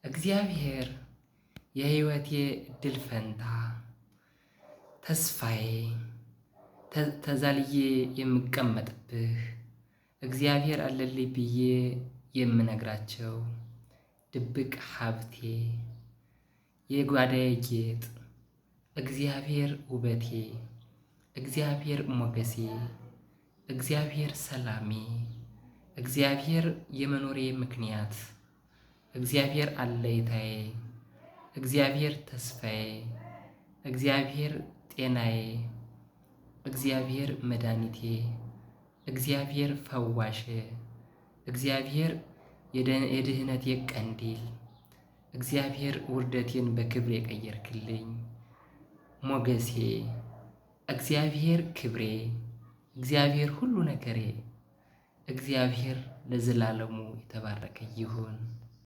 እግዚአብሔር የሕይወቴ እድል ፈንታ፣ ተስፋዬ፣ ተዛልዬ የምቀመጥብህ፣ እግዚአብሔር አለልኝ ብዬ የምነግራቸው ድብቅ ሀብቴ፣ የጓዳዬ ጌጥ፣ እግዚአብሔር ውበቴ፣ እግዚአብሔር ሞገሴ፣ እግዚአብሔር ሰላሜ፣ እግዚአብሔር የመኖሬ ምክንያት፣ እግዚአብሔር አለይታዬ፣ እግዚአብሔር ተስፋዬ፣ እግዚአብሔር ጤናዬ፣ እግዚአብሔር መድኃኒቴ፣ እግዚአብሔር ፈዋሼ፣ እግዚአብሔር የድህነቴ ቀንዲል፣ እግዚአብሔር ውርደቴን በክብር የቀየርክልኝ ሞገሴ፣ እግዚአብሔር ክብሬ፣ እግዚአብሔር ሁሉ ነገሬ፣ እግዚአብሔር ለዘላለሙ የተባረከ ይሁን።